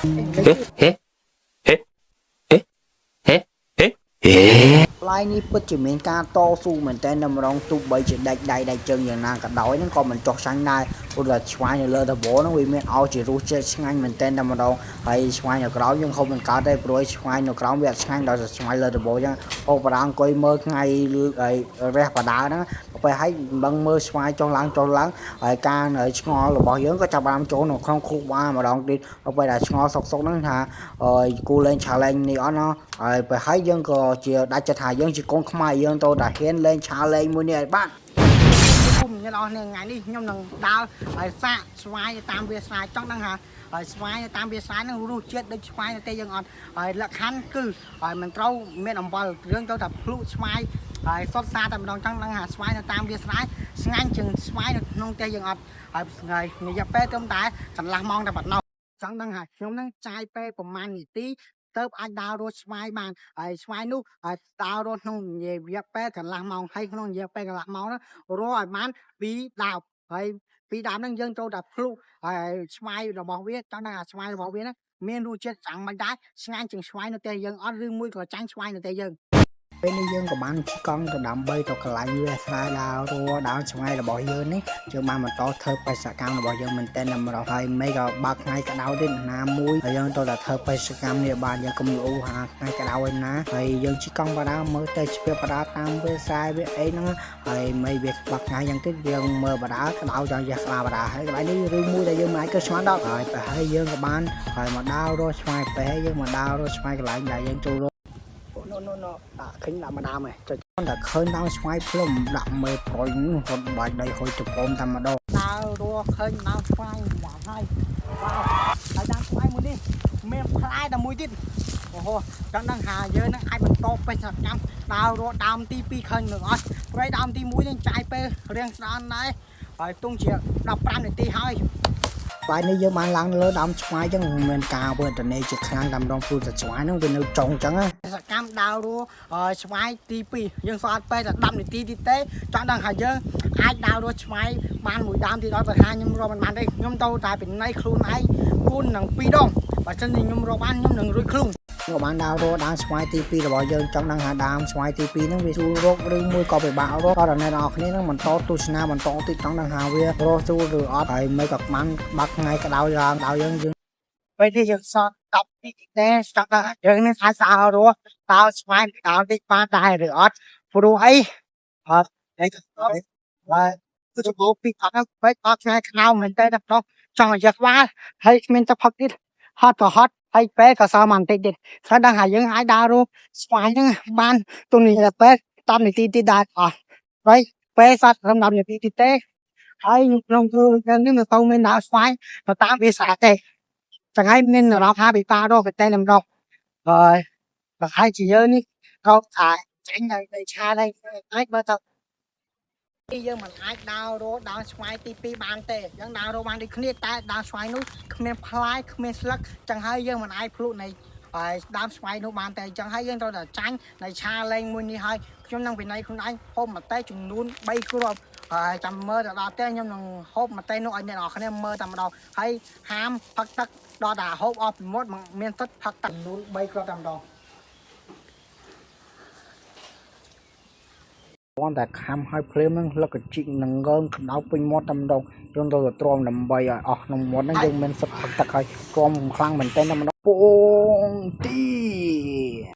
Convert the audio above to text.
えええええええ ផ្លែនេះពិតជាមានការតស៊ូមែនតើតែម្ដងទោះបីជាដាច់ដៃដាច់ជើងយ៉ាងណាក៏ដោយហ្នឹងក៏មិនចោះចាញ់ដែរព្រោះតែឆ្វាយនៅលើដំបូលហ្នឹងវាមានឲ្យជារសជាតិឆ្ងាញ់មែនតើតែម្ដងហើយឆ្វាយនៅក្រោមយើងហូបមិនកើតទេព្រោះឆ្វាយនៅក្រោមវាអត់ឆ្ងាញ់ដល់តែឆ្វាយលើដំបូលអញ្ចឹងហូបបដាអង្គុយមើលថ្ងៃហើយរះបដាហ្នឹងទៅពេលហើយមិនដឹងមើលឆ្វាយចុះឡើងចុះឡើងហើយការនៅឆ្ងល់របស់យើងក៏ចាប់ផ្ដើមចូលនៅក្នុងខួរក្បាលម្ដងទៀតទៅពេលដែលឆ្ងល់សុកសុកហ្នឹងថាអើយគូលេង challenge នេះអត់ណោះហើយពេលហើយយើងក៏ជាដាច់ចិត្តថាយើងជាកូនខ្មែរយើងទៅតែហ៊ានលេង challenge មួយនេះឲ្យបាន គុំអ្នកនរគ្នាថ្ងៃនេះខ្ញុំនឹងដើរឲ្យសាកស្វាយតាមវាស្រែចង់ដឹងថាហើយស្វាយតាមវាស្រែហ្នឹងរសជាតិដូចស្វាយនៅទេយើងអត់ហើយលក្ខខណ្ឌគឺហើយមិនត្រូវមានអំបិលរឿងត្រូវតែភ្លុស្វាយហើយសុតសាតែម្ដងចង់ដឹងថាស្វាយនៅតាមវាស្រែស្ងាញ់ជាងស្វាយនៅក្នុងទេយើងអត់ហើយហើយរយៈពេលត្រឹមតែកន្លះម៉ោងតែប៉ុណ្ណោះចង់ដឹងថាខ្ញុំនឹងចាយពេលប្រហែលនាទីទៅអាចដើររត់ស្វាយបានហើយស្វាយនោះហើយដើររត់ក្នុងរយៈពេលកន្លះម៉ោងហើយក្នុងរយៈពេលកន្លះម៉ោងហ្នឹងរកឲ្យបាន ពីរដើមហើយពីរដើមហ្នឹងយើងចូលតែភ្លុហើយស្វាយរបស់វាចង់ដឹងថាស្វាយរបស់វាហ្នឹងមានរសជាតិចាំងមិនដែរឆ្ងាញ់ជាងស្វាយនៅផ្ទះយើងអត់ឬមួយក៏ចាញ់ស្វាយនៅផ្ទះយើង ពេលនេះយើងក៏បានជិះកង់ទៅដើម្បីទៅកន្លែងវាស្រែដើររដើរឆ្ងាយរបស់យើងនេះយើងបានបន្តធ្វើបេសកកម្មរបស់យើងមែនទែនតែម្ដងហើយមេក៏បើកថ្ងៃក្តៅទៀតណាមួយហើយយើងទៅតែធ្វើបេសកកម្មនេះបានយើងកុំលូហាថ្ងៃក្តៅឯណាហើយយើងជិះកង់បដាមើលតែស្ពីបដាតាមវាស្រែវាអីហ្នឹងហើយមេវាបើកថ្ងៃយ៉ាងទៀតយើងមើលបដាក្តៅចង់យ៉ាស់ក្បាលបដាហើយកន្លែងនេះរឿងមួយដែលយើងមិនអាចគិតស្មានដល់ហើយប្រហែលយើងក៏បានហើយមកដើររស់ឆ្ងាយប្រហែលយើងមកដើររស់ឆ្ងាយកន្លែងដែលយើងចូល ណូណូណូដាក់ឃើញដាក់ម្ដាមឯងចុចតែឃើញដើមស្វាយភ្លុំដាក់មេប្រុញរត់បាច់ដីហុយចពំតែម្ដង ដើររកឃើញដើមស្វាយម្ដងហើយវ៉ាវហើយដើមស្វាយមួយនេះមានផ្លែតែមួយទៀតអូហូចង់ដឹងថាយើងនឹងអាចបន្តបេសកកម្មដើររកដើមទី2ឃើញនឹងអត់ព្រៃដើមទី1នឹងចាយពេលរៀងស្ដានដែរហើយទងជា15នាទីហើយ បាយនេះយើងបានឡើងលើដើមស្វាយចឹងមានការវេទនាជាខ្លាំងតែម្ដងព្រោះតែស្វាយហ្នឹងវានៅចុងចឹងណា សកម្មដើររស់ស្វាយទី2យើងសល់ពេលតែ10នាទីទៀតទេចង់ដឹងថាយើងអាចដើររស់ស្វាយបានមួយដើមទៀតដល់បើថាខ្ញុំរកមិនបានទេខ្ញុំទៅតែពិន័យខ្លួនឯងគុណនឹង2ដងបើមិនជាខ្ញុំរកបានខ្ញុំនឹងរួចខ្លួន ក៏បានដើររកដើមស្វាយទី2របស់យើងចង់ដឹងថាដើមស្វាយទី2ហ្នឹងវាស្រួលរកឬមួយក៏ពិបាករកក៏ដល់អ្នកនរគ្នាហ្នឹងបន្តទស្សនាបន្តទៀតចង់ដឹងថាវារកស្រួលឬអត់ហើយមិនក៏បានបាក់ថ្ងៃក្តៅឡើងដល់យើងយើង ពេលនេះយើងសល់10នាទីទេចង់ដឹងថាយើងនឹងអាចដើររស់ដើរស្វាយដើរតិចបានដែរឬអត់ព្រោះអីអត់តែបាទគឺទៅពីអត់ហ្នឹងពេកអត់ថ្ងៃខ្នោមែនទេតែដល់ចង់ឲ្យយកក្បាលហើយគ្មានទឹកផឹកទៀតហត់ក៏ហត់ហើយពេលក៏សល់មកបន្តិចទៀតស្អាតដឹងថាយើងអាចដើររស់ស្វាយហ្នឹងបានទុននេះពេល10នាទីទៀតដែរអត់ហើយពេលសត្វរំ10នាទីទៀតទេហើយក្នុងគឺនេះមិនទៅមានដើរស្វាយទៅតាមវាសាទេ ថ្ងៃមានអារម្មណ៍ថាពិបាករកតែម្ដងហើយប្រហែលជាយើងនេះរកថាចាញ់នៅឆាដែរអាចមើលទៅទីយើងមិនអាចដើររកដើមស្វាយទី2បានទេយើងដើររកបានដូចគ្នាតែដើមស្វាយនោះគ្មានផ្លែគ្មានស្លឹកចឹងហើយយើងមិនអាចភ្លុនៃហើយដើមស្វាយនោះបានទេចឹងហើយយើងត្រូវតែចាញ់នៃឆាលេងមួយនេះហើយខ្ញុំនឹងវិន័យខ្លួនឯងហូបម្ទេសចំនួន3គ្រាប់ហើយចាំមើលទៅដល់ផ្ទះខ្ញុំនឹងហូបម្ទេសនោះឲ្យអ្នកនរគ្នាមើលតែម្ដងហើយហាមផឹកទឹកដល់តែហូបអស់ពីមាត់មានទឹកផឹកទឹកចំនួន3គ្រាប់តែម្ដង គ្រាន់តែខាំហើយភ្លាមហ្នឹងលឹកកជីកនឹងងើងក្តៅពេញមាត់តែម្ដងយើងទៅតែទ្រាំដើម្បីឲ្យអស់ក្នុងមាត់ហ្នឹងយើងមានសិទ្ធិផឹកទឹកហើយទ្រាំខ្លាំងមែនទែនតែម្ដងពងទី